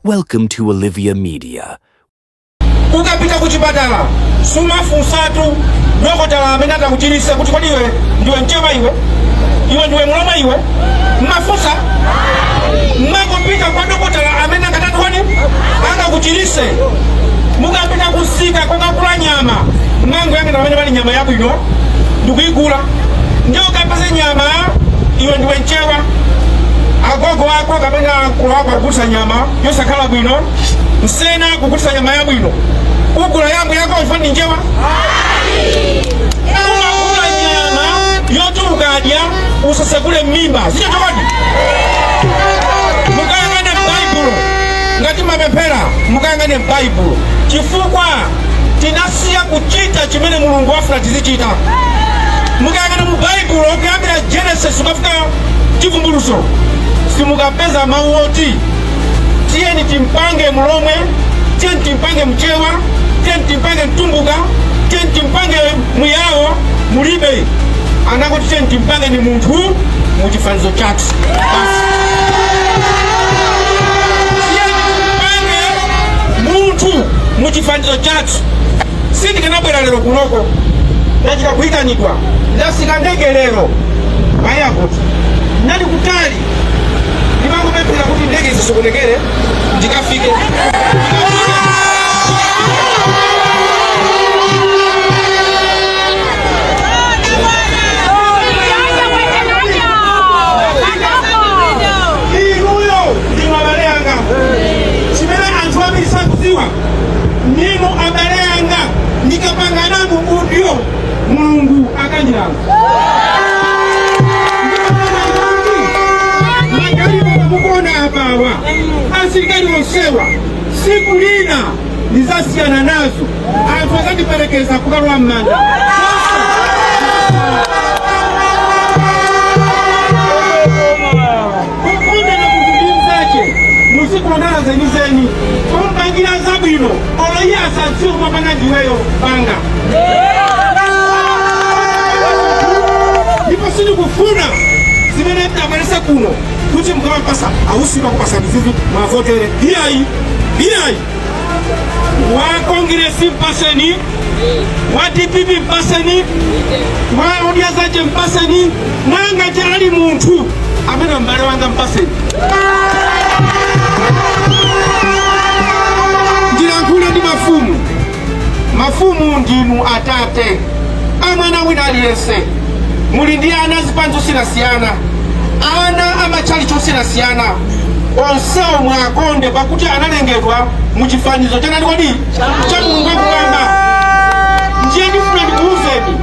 Welcome to Olivia Media. Ukapita ku chipatala sumafunsatu dokotala amene atakuchiritse kuti, "Kodi iwe ndiwe Mchewa iwe? Iwe ndiwe Mlomwe iwe?" Mmafunsa? Mmangopita kwa dokotala amene angatatu kodi angakuchiritse. Mukapita kusika kokagula nyama, mmangoyang'ana pamene pali nyama yabwino ndikuyigula. Ndiye ukapeze nyama, iwe ndiwe Mchewa, agogo ako kapena akulu ako akugulitsa nyama yosakhala bwino, nsena kugulitsa nyama yabwino, ugula yambo yako chifukwa ndi Mchewa? Umagula nyama yoti ukadya usasegule m'mimba, sichoncho kodi? Mukayang'ane m'Baibulo ngati mapemphera, mukayang'ane m'Baibulo, chifukwa tinasiya kuchita chimene Mulungu wafuna tizichita. Mukayang'ana mu Baibulo kuyambira Genesis kukafika Chivumbulutso, simukapeza mawu oti tiyeni timpange Mlomwe, tiyeni timpange Mchewa, tiyeni timpange Mtumbuka, tiyeni timpange Muyawo. Mulibe. Anangoti tiyeni timpange ni munthu mu chifanizo chathu basi. Tiyeni timpange munthu mu chifanizo chathu. Sindikanabwera lero kunoko, ndachita kuyitanidwa. Ndasika ndege lero pa airport, ndali kutali, ndimangopemphera kuti ndege zisokonekere ndikafike. Inuyo ndinu abale anga. Chimene anthu ambiri sakudziwa, ndinu abale anga. Ndikapanga nanu udyo, Mulungu akandilanga. Magalimoto mukuona apawa, asilikali onsewa, siku lina ndizasiyana nazo, anthu azandiperekeza kukalowa m'manda. Kukondana munthu ndi mzache, muzikondana zenizeni, kumpangira zabwino olo iye asadziwe kumapanga ndiweyo panga. Ndipo sindikufuna zimene mtabwerese kuno kuti mukamapasa ausipa kupasa mizizi mwavotere. Iyayi, iyayi. Wa Kongiresi mpaseni, wa DPP mpaseni, wa Odya Zache mpaseni, nangati ali munthu amene m'bale wanga mpaseni. Ndilankhule ndi mafumu. Mafumu, ndinu atate amwana wina aliyense. Muli ndi ana zipani zosiyanasiyana, ana amatchalichi osiyanasiyana. Onsewo mwakonde, pakuti analengedwa mu chifanizo cha ndani kodi? Cha Mulungu wakumwamba. Ndiye ndifuna ndikuwuzeni,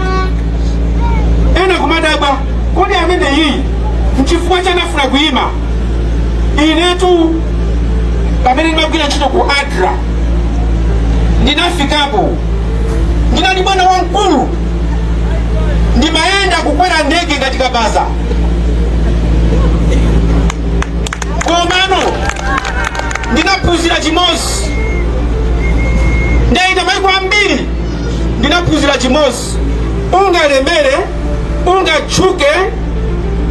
ena kumadabwa, kodi amene iyi nchifukwa chanafuna kuyima? Inetu pamene ndimagwira ntchito ku ADRA, ndinafikapo ndinali bwana wamkulu, ndimayenda kukwera ndege ngati kabaza. Komano ndinaphunzira chimodzi. Ndayenda maiko ambiri, ndinaphunzira chimodzi: ungalemere, ungatchuke,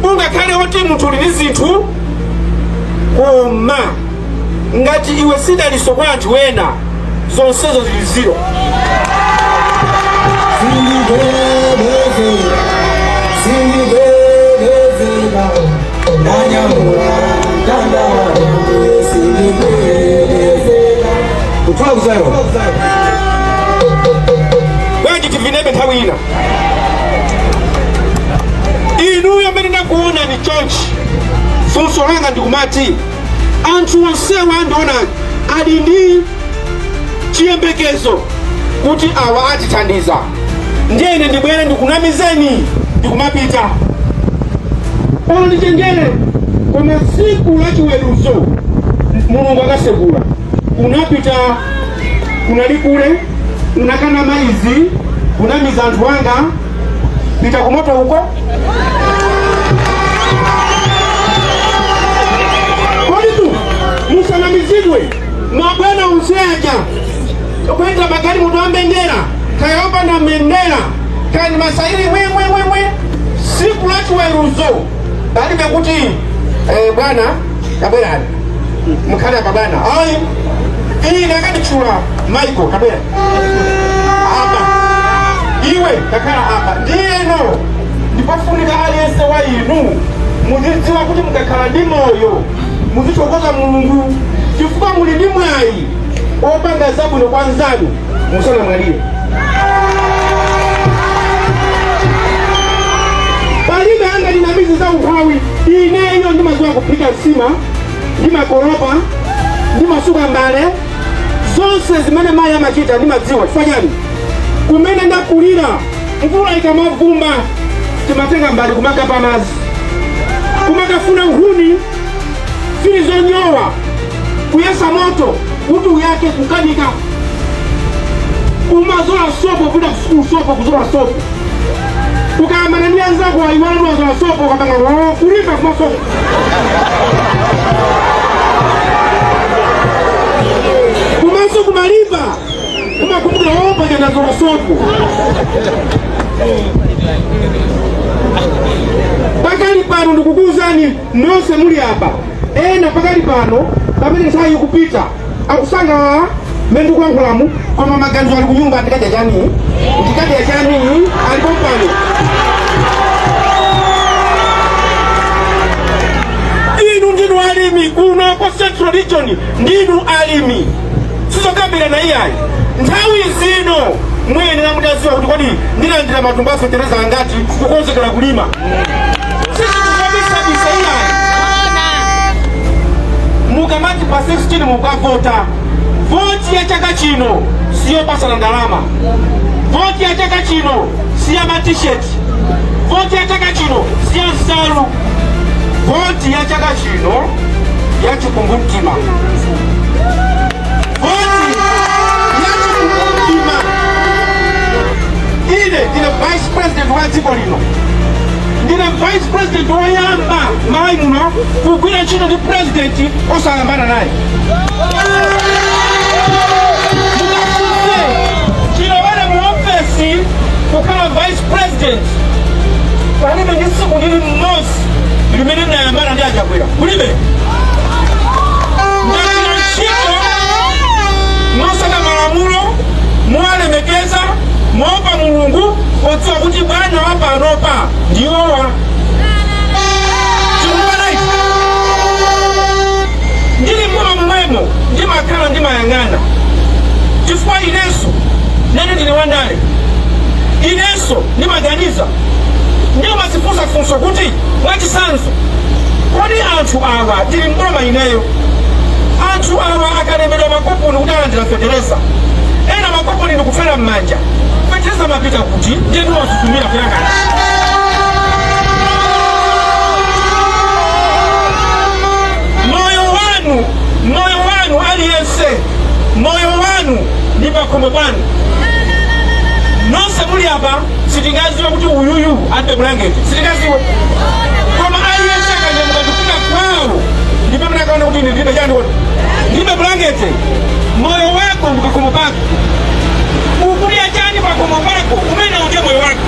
ungakhale woti munthu uli ndi zinthu, koma ngati iwe si dalitso kwa anthu ena, zonsezo zili zero. Sindigwedezeka, sindigwedezeka, ndanyamula mtanda wa Ambuye, sindigwedezeka. Kutula kuzayo bwanji? Tivinebe nthawi ina. Inuyo amene ndakuona ni chonchi, funso langa ndikumati, anthu onsewa andiona ali ndi chiyembekezo kuti awa atithandiza, ndiye ine ndibwere ndikunamizeni ndikumapita, olo ndichenjere, koma tsiku la chiweruzo Mulungu akasegula, unapita kunalikule, unakanama izi, kunamiza anthu anga, pita kumoto uko. Kodi tu musanamizidwe, mabwana onse aja kuyendera magalimoto a mbendera, kaya opanda mbendera, kaya ndi masairi mwemwemwemwe, siku la chiweruzo palibe kuti, "Bwana, tabwerani." Mukhale apa bwana. Ayi, ine akanditchula Michael kabwera apa, iwe kakhala apa. Ndiyeno ndipofunika aliyense wa inu muzidziwa kuti mukakhala ndi moyo muzithokoza Mulungu, chifukwa muli ndi mwayi opanga zabwino kwa nzanu musanamwalire. Palibe angandinamize za umphawi. Ineyo ndimadziwa kuphika nsima, ndimakolopa, ndimasuka mbale, zonse zimene mayi amachita ndimadziwa. Chifukwa chani? Kumene ndakulira, mvula ikamavumba timatenga mbale kumakapa madzi, kumakafuna nkhuni zili zonyowa, kuyesa moto kuti uyake kukanika, umazola sopo kupita kusukulu, sopo kuzola sopo, ukayambana ndi anzako ayiwala wazola sopo, ukapanga kulimba kumasopo kumaso kumalimba, umakumbukira wopa ndazola sopo. Pakali pano ndikukuwuzani nonse muli apa, ena pakali pano pamene nthawi ikupita akusangalala mmene ndikuyankhulamu, koma maganizo ali kunyumba, ndikadya chani, ndikadya chani, alipo pano. Inu ndinu alimi kuno kwa Central Region, ndinu alimi, sizokambirana iyayi. Nthawi zino muyenera mutadziwa kuti kodi ndilandira matumba a fetereza angati kukonzekera kulima. Sizikuzabisabisa iyayi. Mukamati pa 16 mukavota, voti ya chaka chino siyopasana ndalama, voti ya chaka chino si ya matisheti, voti ya chaka chino si ya nsalu, voti ya chaka chino ya chikumbumtima, voti ya chikumbumtima. Ine ndine vice president wa dziko lino, ndine vice president woyamba Malawi muno kugwira ntchito ndi president osayambana naye. Mukafunse chilowere mu ofesi kukhala vice president, palibe ndi tsiku lili mmodzi limene ndinayambana ndi Achakwera, kulibe. Ndagwira ntchito mosaka malamulo, mowalemekeza, moopa Mulungu, podziwa kuti bwana wa panopa ndiwowa. Chikumana ichi ndili mboma momwemo ndimakhala ndimayang'ana, chifukwa inenso nene ndine wandale, inenso ndimaganiza, ndimazifunsa funso kuti mwachitsanzo, kodi anthu awa tili mboma ineyo, anthu awa akalembedwa makuponi kuti alandira fetereza, ena makuponi ndikufera m'manja, fetereza mapita kuti? Ndiye ndiwasuzumira kuyang'ana. Moyo wanu, moyo wanu aliyense, moyo wanu ndi pakhomo panu. Nonse muli apa sitingaziwe kuti uyuyu alibe bulangeti, sitingaziwe, koma aliyense akanyamuka ndikupita kwawo ndipo pamene akaona kuti ine ndilibe chani, kodi ndilibe bulangeti. Moyo wako ndi pakhomo pako, ukulya chani pakhomo pako, umene ndiye moyo wako.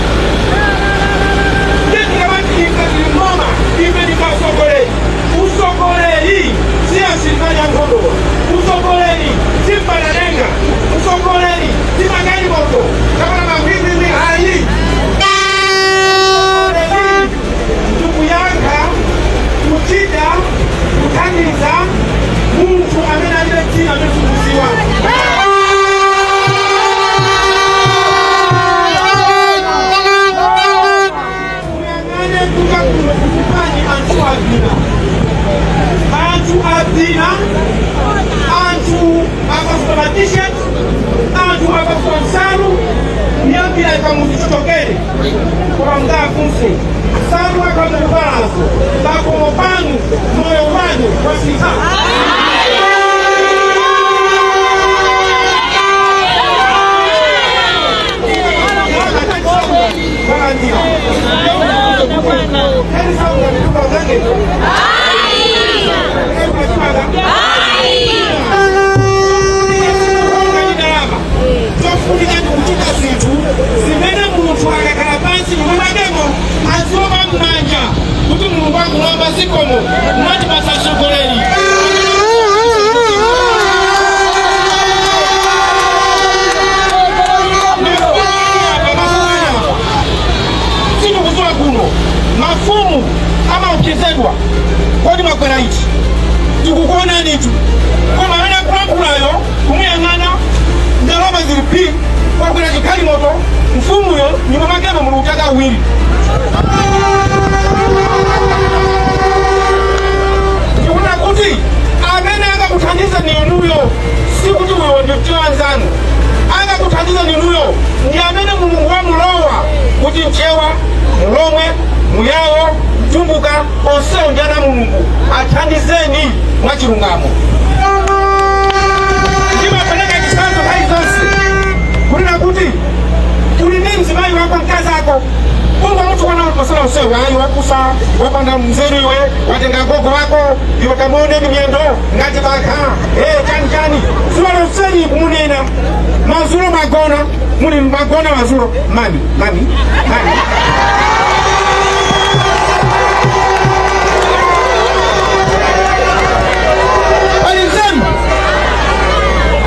Ndikamati ife tili mboma, ife ndife atsogoleri. Utsogoleri si asilikali ankhondo, utsogoleri si mpanadenga, utsogoleri si magalimoto kapena mavivimi, ayi. Utsogoleri ndikuyankha, kuchita, kuthandiza munthu amene alibe dzina, amene sikuziwa. Muyang'ane kunja kuno kuchipani, anthu avina, anthu avina, anthu akasuka ma t-shirt, anthu akasuka nsalu, kuyambira Kamuzu chichokere. Koma mungafunse, nsalu akamukuvalazo, pakhomo panu moyo wanu wasintha? Chofunika ndi kuchita zinthu zimene munthu akakhala pansi nyumba mwakemo aziomba m'manja kuti Mulungu wakumwamba, zikomo mwatipatsa mtsogoleri. Amaopsezedwa, kodi mwakwera iti? Tikukuonanitu. Koma amene akulankhulayo kumuyang'ana, ndalama zili phi, kwakwera chikhalimoto, mfumuyo nyumba mwakemo muli utaka awiri. Tikuona kuti amene angakuthandize ni inuyo, sikuti uyo ndi mchewa nzanu. Angakuthandize ni inuyo ndi amene Mulungu wamulowa kuti mchewa, mulomwe, muyawo, mtumbuka, onsewo ndi ana Mulungu, athandizeni mwachilungamo. Ndimapereka chitsanzo nthawi zonse kunena kuti uli ndi mzimayi wako, mkazi ako, ungomutukwana masana onsewo, ayi wakusa, wapanda mzeru iwe, watenga gogo wako iwe, kamuoneni miyendo ngati bakha, chani chani, zuwa lonseli kumunena. Mazulo magona, muli magona mazulo, mami, mami, mami. Pali nzeru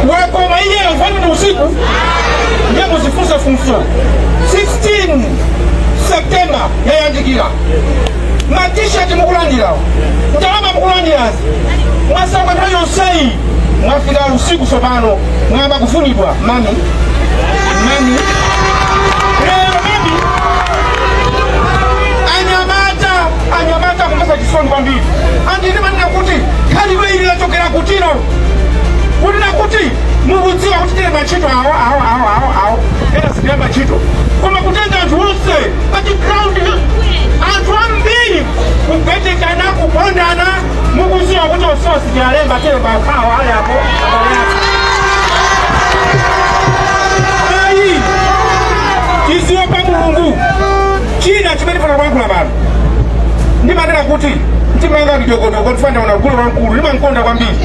wakoma iyeyo mfano ni usiku. Ndiye muzifunse funso. 16 September yayandikira, matisheti mukulandirawo, ndalama mukulandirazi, mwasanga nthawi yonseyi, mwafika usiku tsopano mwayamba kufunidwa mami, mami. Lero mami. Anyamata, anyamata kumvetsa chisoni kwambiri. Anditi manena kuti khalidwe ili lachokera kutino, kunena kuti mukudziwa kuti tili mantchito awo awo awo awo awo, ena sitili mantchito, koma kutenga anthu onse pa ground, anthu ambiri kupetekana, kupondana, mukudziwa kuti onsewo sitialemba, tele pakhawo ali apo abale athu. Ayi, tiziwe pa Mulungu. China chimene fana kuyankhula pano, ndimanena kuti mtima wanga ndidokodoko, ndifanira gule wamkulu, ndimamkonda kwambiri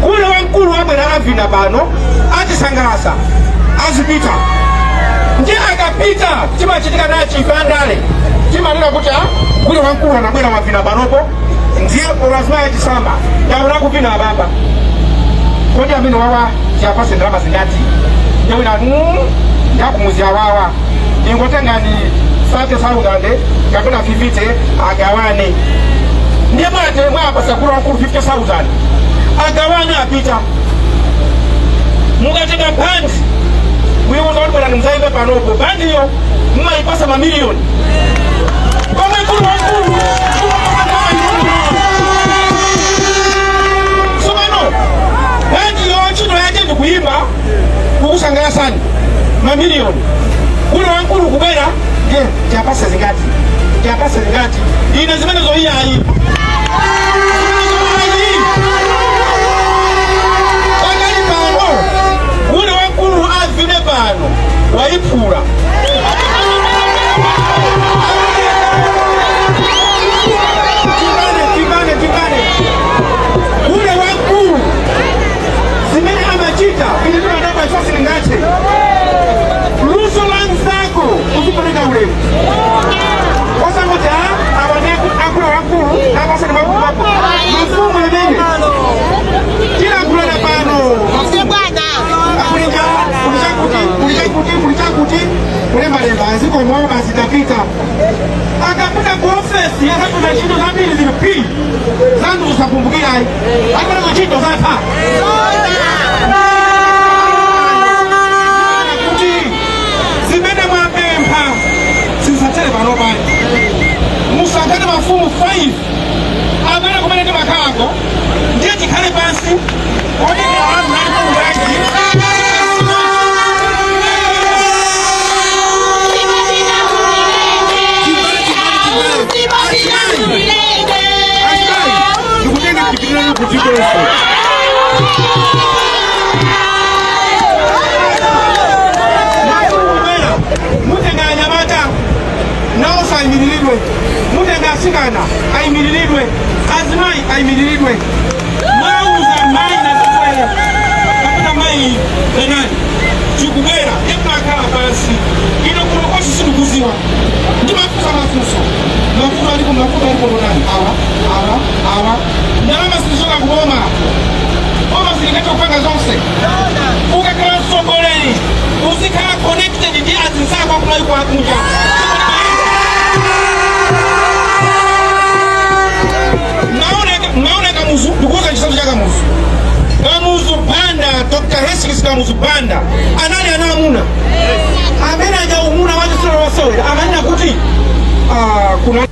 gule wamkulu. Abwera avina pano, atisangalasa, azipita. Ndiye akapita chimachitika nachi pandale, chimanena kuti a gule wamkulu anabwera wavina panopo, ndiye olazima yachisamba ndaona kupina ababa, kodi amene wawa tiyapase ndalama zingati? Ndewina ndakumuzi awawa ingotengani 30,000 kapena 50 agawane. Ndiye mwate mwapasa gule wamkulu 50,000 agawane, apita. Mukatenga bandi kuiuza kuti bwerani mzaimbe panopo, bandiyo mmayipasa mamiliyoni, komwe gule wamkulu. Tsopano bandiyo ntchito yake ndikuyimba kukusangalasani, mamiliyoni. Gule wamkulu kubwera, ndiye tiyapase zingati, tiyapase zingati? Ine zimenezo iyayi, zimenezo ayi. Pakali pano gule wamkulu avine pano wayiphula. Timbane, timbane, timbane. Gule wamkulu zimene amachita, ine timadaba ifasi lingathe luso la mzako uzipereka ulemu, osangoti awa ndi akulu akulu apasani mafumu mafumu amene tilankhulana pano. Akulinga kulichakuti, kulichakuti, kulichakuti, kulembalemba azikomo basi, tapita. Akapita ku ofesi akapita ntchito zambiri zili pi zanthu usakumbukirayi, akapita ntchito zatha kuti zimene mwapempha zisatere pano pano. Musankhane mafumu 5 amene kumene timakhalako, ndiye tikhale pansi, kodi anthu ali ndikutenga tipitirani kudzikonso. Mafumu mutenga anyamata nawonso ayimiriridwe, mutenga asikana ayimiriridwe, azimayi ayimiriridwe. Mwauza mayi nazibwera kapena mayi Benani chikubwera, yemakhala pansi. Ino kuno konse sindikuziwa, ndimafunsa mafunso, mafunso alipo, mafunso alipo ndonani awa awa awa. Ndalama zilichoka kuboma, boma silingathe kupanga zonse. Ukakhala mtsogoleri uzikhala connected ndi azinzako akumayiko akunja. Kamuzu. Kamuzu Banda, Dr. Hastings Kamuzu Banda anali ana amuna amene aja umuna wachisolo wasewera amanena kuti kuna